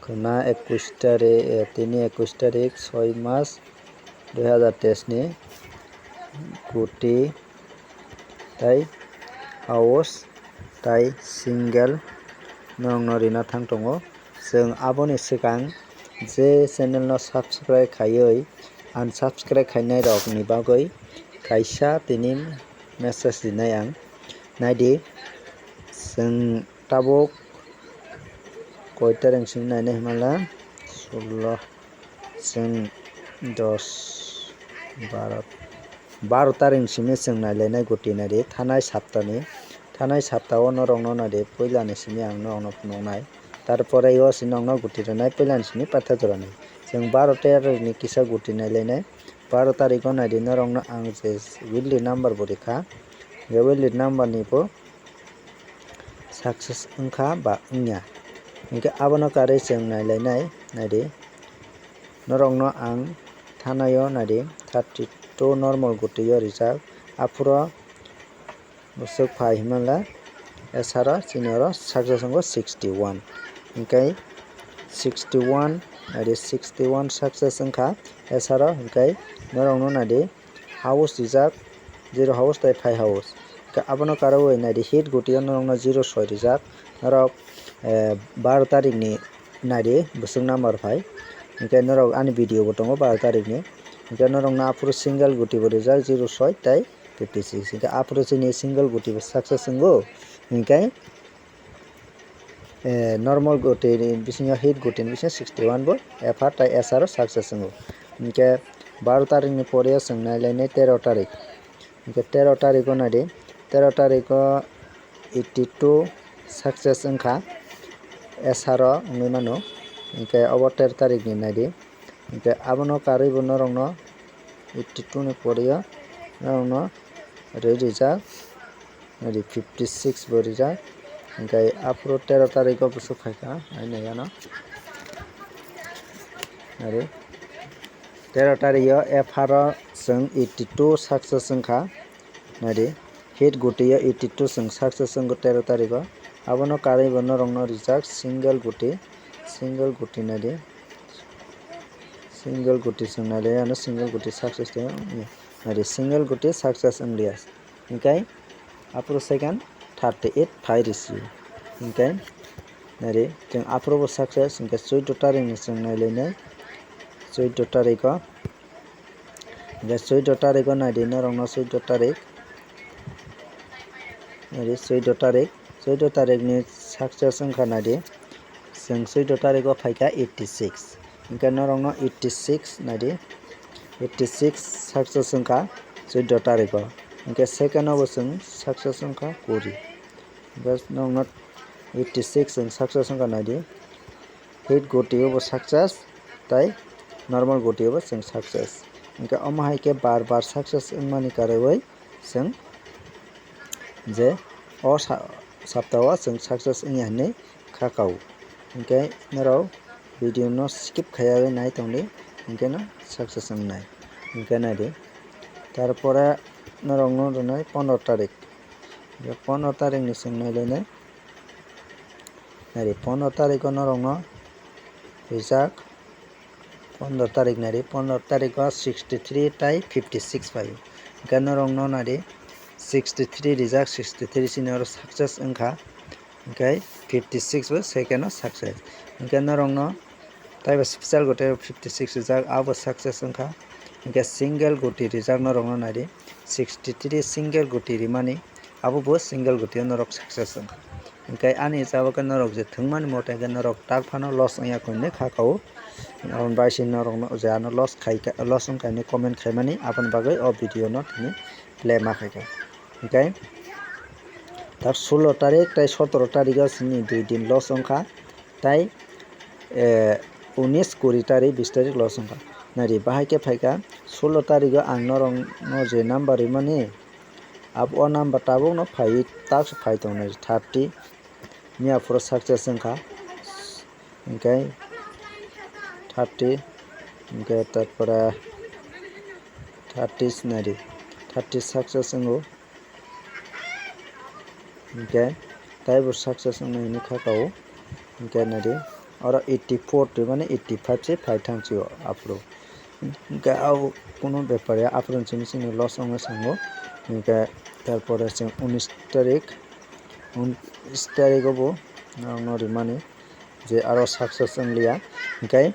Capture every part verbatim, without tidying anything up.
Na ekush tarik, eh, tini ekush tarik, soi mas, dui hazar teis ni guti tai house tai single norokno rina thang tongo. Chwng aboni swkang je channel no subscribe khaiwi unsubscribe khainai rokni bagwi kaisa tini message rinai ang. Naidi, chwng tabuk koi tarik simi nainai hwnla, sullo, chwng dos, baro, baro tarik simi chwng nailainai guti naidi thanai saptani. Thanai saptao norokno naidi puilani simi ang norokno phunuknai. Tarpore o si nokno guti rwnai puilani simi paitha jorani. Chwng baro tarik ni kisa guti nailainai. Baro tarik o naidi norokno ang je weekly number bo rikha. Je weekly number ni bo success wngkha ba wngya. Hinkhe abono karwi chwng nailainai, naidi. Norokno ang thanai o naidi thirty two normal guti o rijak. Aphuru bwswk phai hwnla S R o chini oro success wngkha sixty one. Hinkhe sixty one, naidi sixty one success wngkha S R o, hinkhe norokno naidi house rijak, zero house tai five house. Hinkhe abono karwi naidi hit guti o norokno zero soi rijak. Norok, eh, baro tarik ni naidi bwswk number phai. Hinkhe norok ani video bo tongo baro tarik ni. Hinkhe norokno aphuru single guti bo rijak zero soi tai fifty six. Hinkhe aphuru chini single guti bo success wngo. Hinkhe, eh, normal guti ni bisingo hit guti ni bisingo sixty one bo F R tai S R o success wngo. Hinkhe baro tarik ni pore o chwng nailainai tero tarik. Hinkhe tero tarik o naidi, tero tarik o eighty two success wngkha S R o wngwi mano. Hinkhe obo tero tarik ni naidi. Hinkhe abono karwi bo norokno eighty two ni pore o norokno rwi rijak, naidi fifty six bo rijak. Hinkhe aphuru tero tarik o bwswk phaikha, ai naiyano. Naidi tero tarik o F R o chwng eighty two success wngkha. Naidi, hit guti o eighty two chwng success wngkha tero tarik o. Abono karwi bo norokno rijak single guti, single guti naidi. Single guti chwng naidi, ano single guti success tei wngya. Naidi, single guti success wngya. Hinkhe aphuru second thirty eight phai risi. Hinkhe naidi, chwng aphuru bo success, hinkhe chwddo tarik ni chwng nailainai. Chwddo tarik o. Hinkhe chwddo tarik o naidi norokno chwddo tarik. Naidi chwddo tarik. Chwddo tarik ni success wngkha naidi. Chwng chwddo tarik o phaikha eighty six. Hinkhe norokno eighty six naidi. Eighty six success wngkha chwddo tarik o. Hinkhe second o bo chwng success wngkha kuri. Hinkhe norokno eighty six chwng success wngkha naidi. Hit guti o bo success, tai normal guti o bo chwng success. Hinkhe omo hai khe bar bar success wngmani karwi chwng je o sa-, sapta o chwng success wngya hinwi kha kao. Hinkhe norok video no skip khaiyawi nai tongdi, hinkhe no success wngnai. Hinkhe naidi. Tarpore norokno rwnai pondro tarik. Hinkhe pondro tarik ni chwng nailainai. Naidi pondro tarik o norokno rijak. Pondro tarik naidi, pondro tarik o sixty three tai fifty six phaio. Hinkhe norokno naidi sixty three rijak, sixty three chini oro success wngkha. Hinkhe fifty six bo second o success. Hinkhe norokno taibo special guti fifty six rijak, abo success wngkha. Hinkhe single guti rijak norokno naidi sixty three single guti rimani, abo bo single guti o norok success wngkha. Hinkhe ani jabo khe norok je thwngmani mote khe norok tak phano loss wngya khe hinwi kha kao. Aboni bai se norokno je ano loss khai kha, loss wngkha hinwi comment khaimani, aboni bagwi o video no tini play ma khaikha. Hinkhe tak sullo tarik tai sotoro tarik o chini dui din loss wngkha, tai, eh, unis kuri tarik bis tarik loss wngkha. Naidi bahai khe phaikha sullo tarik o ang norokno je number rimani, abo o number tabukno phaiwi task phai tongnai thirty. Miya phuru success wngkha, hinkhe thirty, hinkhe tarpore thirty sinari, thirty success wngo, hinkhe taibo success wngna hinwi kha kao, hinkhe naidi. oro eighty four twi mani eighty five se phai thang sio aphuru. Hwnkhe abo kunu bepar ya, aphuru chini chini loss wngo sango. Hwnkhe tarpore chwng unis tarik, unis tarik o bo norokno rimani je aro success wngliya. Hwnkhe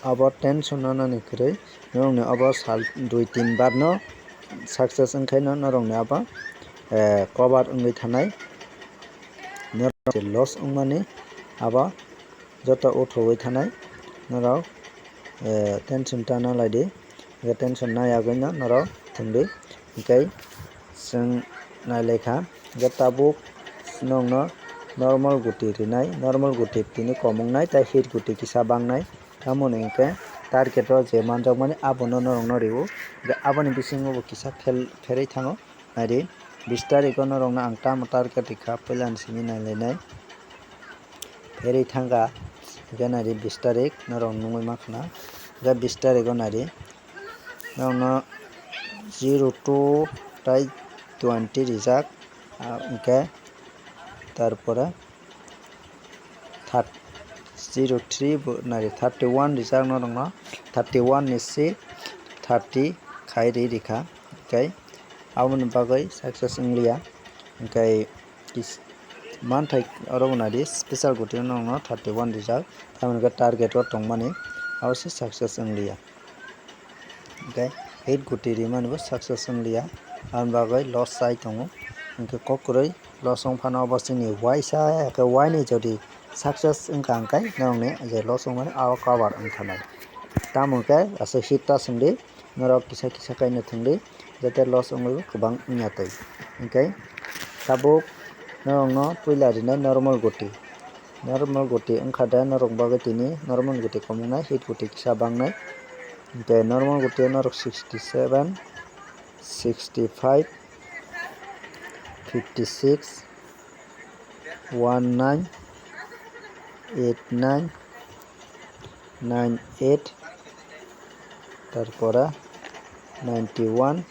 abo tension no nani kwrwi norokni abo sal dui tin bar no success wngkhaino norokni abo, eh, cover wngwi thanai, norok je loss wngmani abo joto uthowi thanai norok, eh, tension ta na lai di, hwnkhe tension na yagwi no norok thwng di, hwnkhe chwng nai lai kha, hwnkhe tabuk norokno normal guti rinai, normal guti tini kom wngnai tei hit guti kisa bangnai, tamoni hwnkhe target o je manjakmani abono norokno rio, hwnkhe aboni bisingo bo kisa fel-, pherwi thango. Naidi, bis tarikh o norokno ang tamo target rikha, puila ni simi nailainai. Pherwi thangkha, hwnkhe naidi bis tarikh norok nungwi mankha na. Hwnkhe bis tarikh o naidi, norokno zero two tai twenty rijak, ah, hwnkhe tarpore thirty, zero three bo nari thirty one rijak norokno, thirty one ni se thirty khai ri rikha, hwnkhe aboni bagwi success wngliya, hwnkhe kis-, manthai oro bo nari special guti norokno thirty one rijak, tamoni hwnkhe target o tongmani abo se success wngliya. Hwnkhe hit guti rimani bo success wngliya, aboni bagwi loss chai tongo. Hwnkhe kok kwrwi loss wng phano obo chini waisa, hwnkhe waini jodi success wngkha hwnkhe norokni je loss wngmani abo cover wngthanai. Tamo hwnkhe aswk hit ta swngdi, norok kisa kisa kaino thwngdi, jate loss wngwi kwbang wngya twi. Hwnkhe tabuk norokno puila rinai normal guti. Normal guti wngkha de norok bagwi tini normal guti kom wngnai, hit guti kisa bangnai. Hwnkhe normal guti norok sixty seven, sixty five, fifty six, one nine, eight nine, nine eight, tarpore ninety one,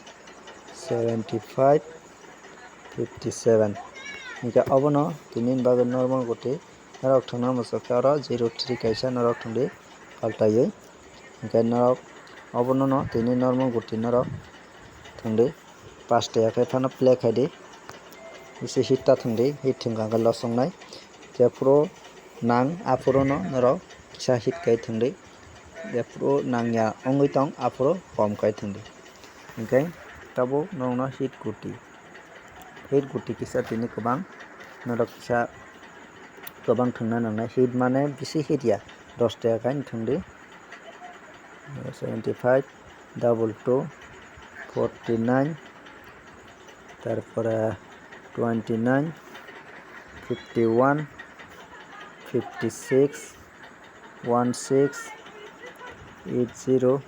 seventy five, fifty seven. Hwnkhe obono tini bagwi normal guti norok thwngna muchuk khe oro zero three kaisa norok thwngdi paltaiwi. Hwnkhe norok obono no tini normal guti norok thwngdi. Paste ya khe phano play khai di. Bisi hit ta thwng di, hit thwng kha khe loss wngnai. Jephuru nang aphuru no norok kisa hit khai thwng di. Jephuru nang ya wngwi tong aphuru kom khai thwng di. Hwnkhe tabuk norok no hit guti. Hit guti kisa tini kwbang norok kisa kwbang thwngna nangnai. Hit mane bisi hit ya, dos taka khai thwng di. Seventy five, double two, forty nine, tarpore twenty nine, fifty one, fifty six, one six, eight zero,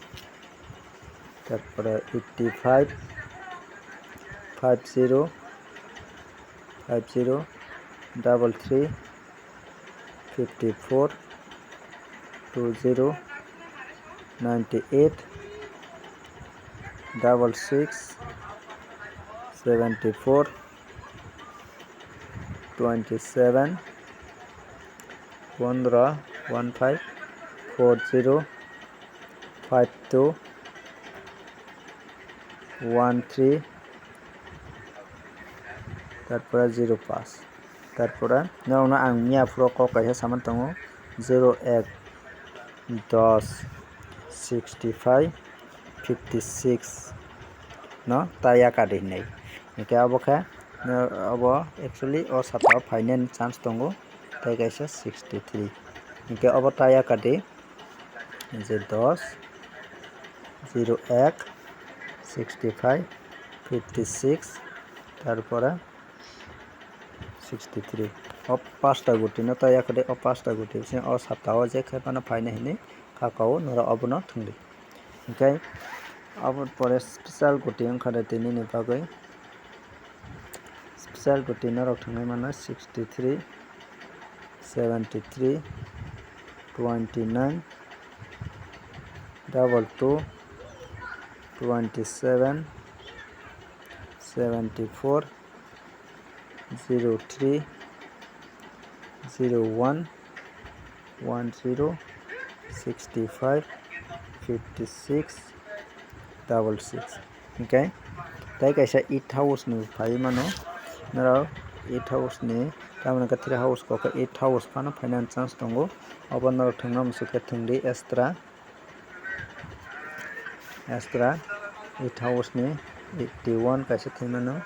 tarpore eighty five, five zero, five zero, double three, fifty four, two zero, ninety eight, double six, seventy four, twenty seven, pondro, one five, four zero, five two, one three, tarpore zero pass. Tarpore norokno ang miya phuru kok kaisa samani tongo, zero ek dos sixty five fifty six no ta yakadi hinwi. Hwnkhe abo khe no, abo actually o saka o phainani chance tongo, tei kaisa sixty three. Hwnkhe obo ta yakadi. Je dos, zero ek, sixty five, fifty six, tarpore sixty three. O pasta guti no ta yakadi, o pasta guti se o saka o je khe phano phaina hinwi kaka o norok obono thwngdi. Hwnkhe abo pore special guti wngkha de tini ni bagwi. Special guti norok thwngwi mano sixty three, seventy three, twenty nine, double two, twenty seven, seventy four, zero three, zero one, one zero, sixty five, fifty six, double six. Okay, tei kaisa eight house ni phai mano norok eight house ni, tamoni khe three house kok khe eight house phano phainani chance tongo. Obo norok thwngna muchuk khe thwngdi extra. Extra eight house ni eighty one kaisa thwngmano,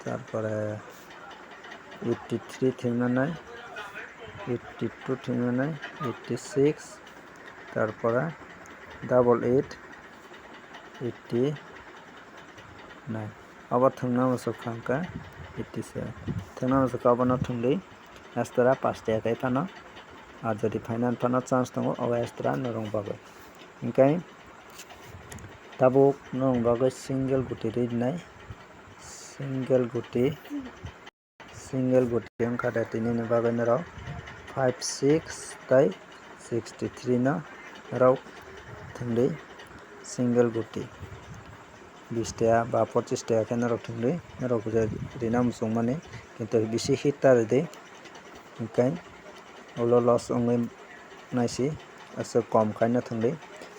tarpore eighty three thwngmanai, eighty two thwngmanai, eighty six, tarpore double eight, eighty nine. Obo thwngna muchuk kha hwnkhe eighty seven. Thwngna muchuk kha obono thwngdi. Extra pash tya khai phano, ah, jodi phainani phano chance tongo, obo extra norok bagwi. Hinkhe tabuk norok bagwi single guti rinai, single guti, single guti wngkha de tinini bagwi norok five six tei sixty three no norok thwngdi single guti. Bis taka ba pochis taka khe norok thwngdi, norok je rina muchungmani, kintu bisi hit ta rwdi, hinkhe ulo loss wngwi naisi, aswk kom khaino thwngdi.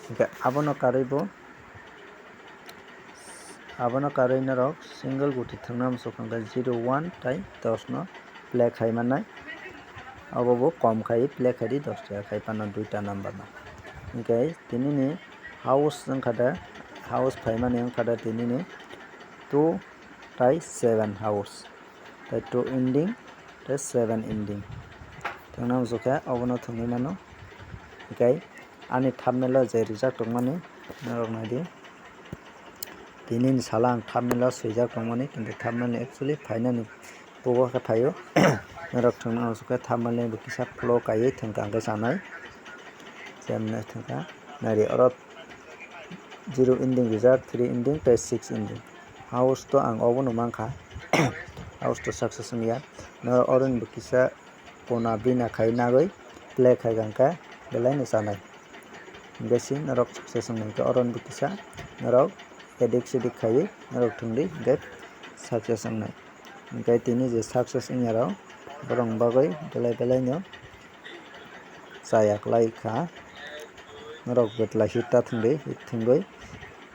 Hinkhe abono karwi bo, abono karwi norok single guti thwngna muchuk hwnkhe zero one tei dos no play khai mannai, obo bo kom khai play khaidi dos taka khai phano duita number no. Hinkhe tinini house wngkha de, house phaimani wngkha de tinini two tei seven house, tei two ending tei seven ending. Thwngna muchuk khe obono thwngwi mano. Hinkhe ani thumbnail o je rijak tongmani norok naidi. Tinini salo ang thumbnail o swijak tongmani, kintu thumbnail ni actually phainani bugo khe phaio. Norok thwngna muchuk khe thumbnail ni bo kisa flow kaiwi thwngkha hwnkhe chanai. Chemne thwngkha naidi oro zero ending rijak, three ending tei six ending. House to ang obono mankha. House to success wngya. Norok oroni bo kisa kona bina khai nagwi play khai hwnkhe belaino chanai. Hinkhe si norok success wngkha, oroni bo kisa norok edik sedik khaiwi norok thwngdi, hinkhe success wngnai. Hinkhe tini je success wngya rok, borok bagwi belai belai no chaya kwlai kha. Norok betla hit ta thwngdi, hit thwngwi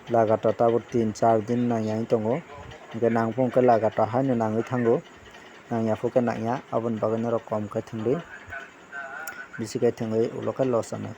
lagatar tabuk tin char din nangya wng tongo. Hinkhe nangphung khe lagatar haino nangwi thango, nangya phukhe nangya, aboni bagwi norok kom khe thwngdi, bisi khe thwngwi ulo khe loss wngnai.